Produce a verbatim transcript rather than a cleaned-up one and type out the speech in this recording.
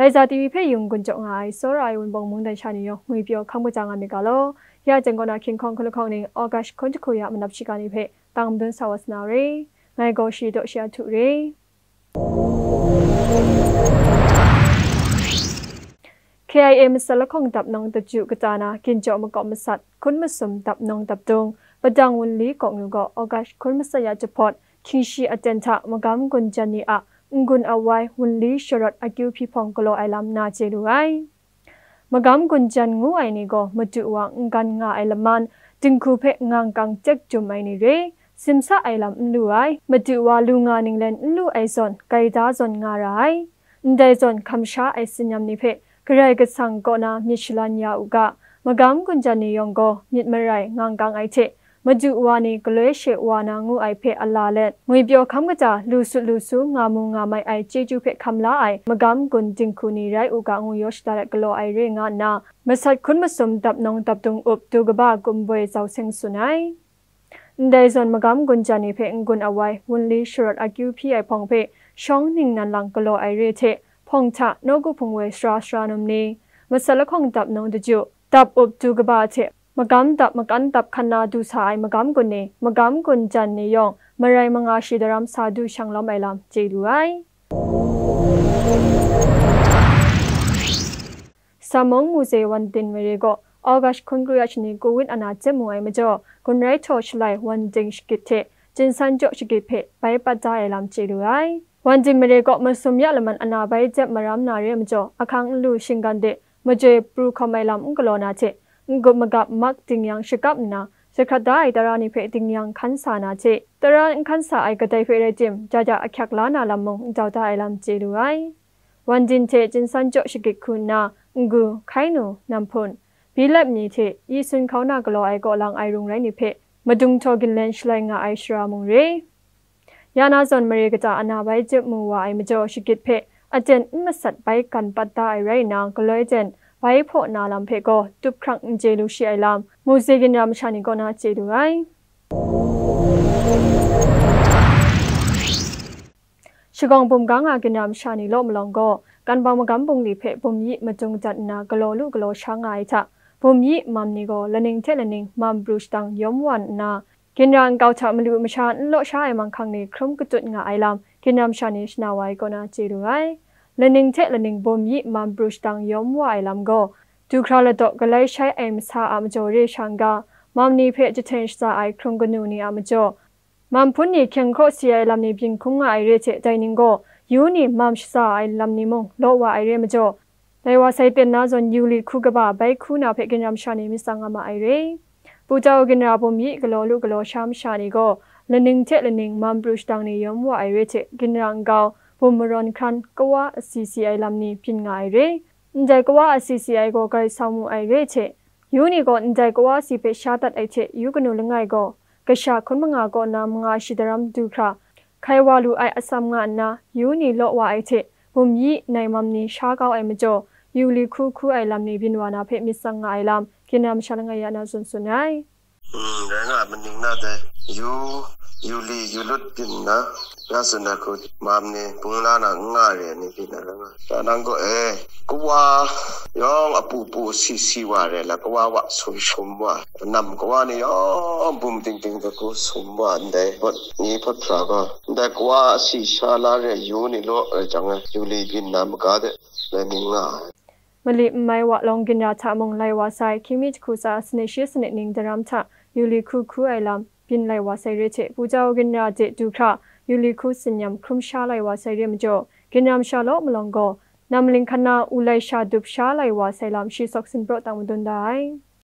Aiza T V hpe yung gun jaw nga ai, tsawra ai Wunpawng mungdan sha ni yawng ngwi pyaw hkam kaja nga myit ga law. Ya jeng kaw na hkying hkawng hkun lahkawng ning August hkun jahku ya manap shiga ni hpe tang madun sa wa sa na re. Ngai gaw shi daw shi a htu re. K I A masat lahkawng dap nawng daju kata na ginjaw makawp masat hkun masum dap nawng dap dung, padang wunli kawk nu gaw August hkun masat ya jahpawt, hkying shi aten hta magam gun jan ni a n-gun awai wunli sharawt akyu hpyi hpawng galaw ai lam na chye lu ai. Magam gun jan ngu ai ni gaw madu wa n-gan nga ai laman, dinghku hpe ngang kang tek jum ai ni re, simsa ai lam n lu ai, madu wa lu nga ninglen n lu ai zawn, gaida zawn nga ra ai. Ndai zawn hkam sha ai tsin-yam ni hpe Karai Kasang kaw na myit shalan ya u ga, magam gun jan ni yawng gaw myit marai ngang kang ai hte, madu wa ni galoi she wa na ngu ai hpe a la let, ngwi pyaw hkam kaja lu sut lu su nga mu nga mai ai chyeju hpe hkam la ai magam gun dinghku ni rai u ga ngu yaw shada let galaw ai re nga nna, masat hkun masum dap nawng dap dung up du kaba gumboi zau seng tsun ai. Ndai zawn magam gun jan ni hpe n-gun awai wunli sharawt akyu hpyi ai hpawng hpe shawng ningnan lang galaw ai re hte, hpawng hta nawku hpung woi sara sara num ni, masat lahkawng dap nawng daju, dap up du kaba hte, magam dap makan dap hkan na du sa ai magam gun ni, magam gun jan ni yawng marai manga shi daram sa du shang lawm ai lam chye lu ai. Samung Muse Wandin Mare gaw August hkun kru ya shani Covid ana jem mu ai majaw, gun rai htaw shalai Wandin shagit hte Jinsan jaw shagit hpe bai pat da ai lam chye lu ai. Wandin Mare gaw masum ya laman ana bai jep maram na re ai majaw, ahkang n lu shinggan de majoi pru hkawm ai lam n galaw na hte, n-gup magap mak ding yang shakap nna, jahkrat da ai tara ni hpe ding yang hkan sa na hte, tara n hkan sa ai kadai hpe rai tim, ja ja ahkyak la na lam mung n dau da ai lam chye lu ai. Wandin hte Jinsan jaw shagit hku nna, Ngu, Hkainu, Namhpun, Bilep ni hte Isun hkauna galaw ai kaw lang ai rung rai ni hpe madung htaw ginlen shalai nga ai shara mung re. Ya na zawn mare kata ana bai jep mu wa ai majaw shagit hpe aten n masat bai gan pat da ai rai nna, galoi ten bai hpaw na lam hpe gaw tup hkrang n chye lu shi ai lam, Muse ginra masha ni kaw na chye lu ai. Shagawng bum ga nga ginra masha ni law malawng gaw, Kanbang magam bungli hpe bum yi madung dat nna galaw lu galaw sha nga ai hta, bum yi mam ni gaw laning hte laning mam pru shadang yawm wa nna, ginra nkau hta malu masha n law sha ai manghkang ni hkrum katut nga ai lam, ginra masha ni shana wa ai kaw na chye lu ai. Laning hte laning bum yi mam pru shadang yawm wa ai lam gaw, du hkra ladaw galai shai ai masa a majaw re sha n ga, mam ni hpe jahten shaza ai hkrung kanu ni a majaw, mam hpun ni hkyeng hkraw si ai lam ni byin hkum nga ai re hte, dai ning gaw, yu ni mam shaza ai lam ni mung law wa ai re majaw, lai wa sai ten na zawn yu li hku kaba bai hku na hpe ginra masha ni myit tsang nga ma ai re. Putau ginra bum yi galaw lu galaw sha masha ni gaw, laning hte laning mam pru shadang ni yawm wa ai re hte, ginra nkau, bum marawn hkran, kawa asi si ai lam ni byin nga ai re. Ndai kawa asi si ai gaw grai sau mu ai re hte, yu ni gaw ndai kawa asi hpe sha dat ai hte, yu kanu langai gaw, kasha hkun manga kaw na manga shi daram du hkra, hkai wa lu ai atsam nga nna, yu ni law wa ai hte, bum yi nai mam ni sha kau ai majaw, yu li hku hku ai lam ni byin wa na hpe myit tsang nga ai lam, ginra masha langai ya na tsun tsun ai. Mm, rai nga ai, maning na dai, yu, yu li, yu lut byin na, ya tsun ai hku, mam ni, bung la na, n nga re ai ni byin na rai nga. Sha nang gaw, e, kawa yawng a pu pu si si wa re la, kawa wa sum sum wa, nam kawa ni yawng bum ting ting de hku sum wa, ndai hpawt ni hpawt hpra gaw, ndai kawa a si sha la re yu ni law rai jang e, yu li byin na maga de, lai ning nga ai. Mali n mai wa lawng ginra hta mung lai wa sai, hkying mi jahku tsa sanit shi sanit ning daram hta yu li hku hku ai lam byin lai wa sai re hte, Putau ginra de du hkra yu li hku tsin-yam hkrum sha lai wa sai re majaw, ginra masha law malawng gaw, nam maling hkan na u lai sha dup sha lai wa sai lam shi sawk sin praw tang madun da ai.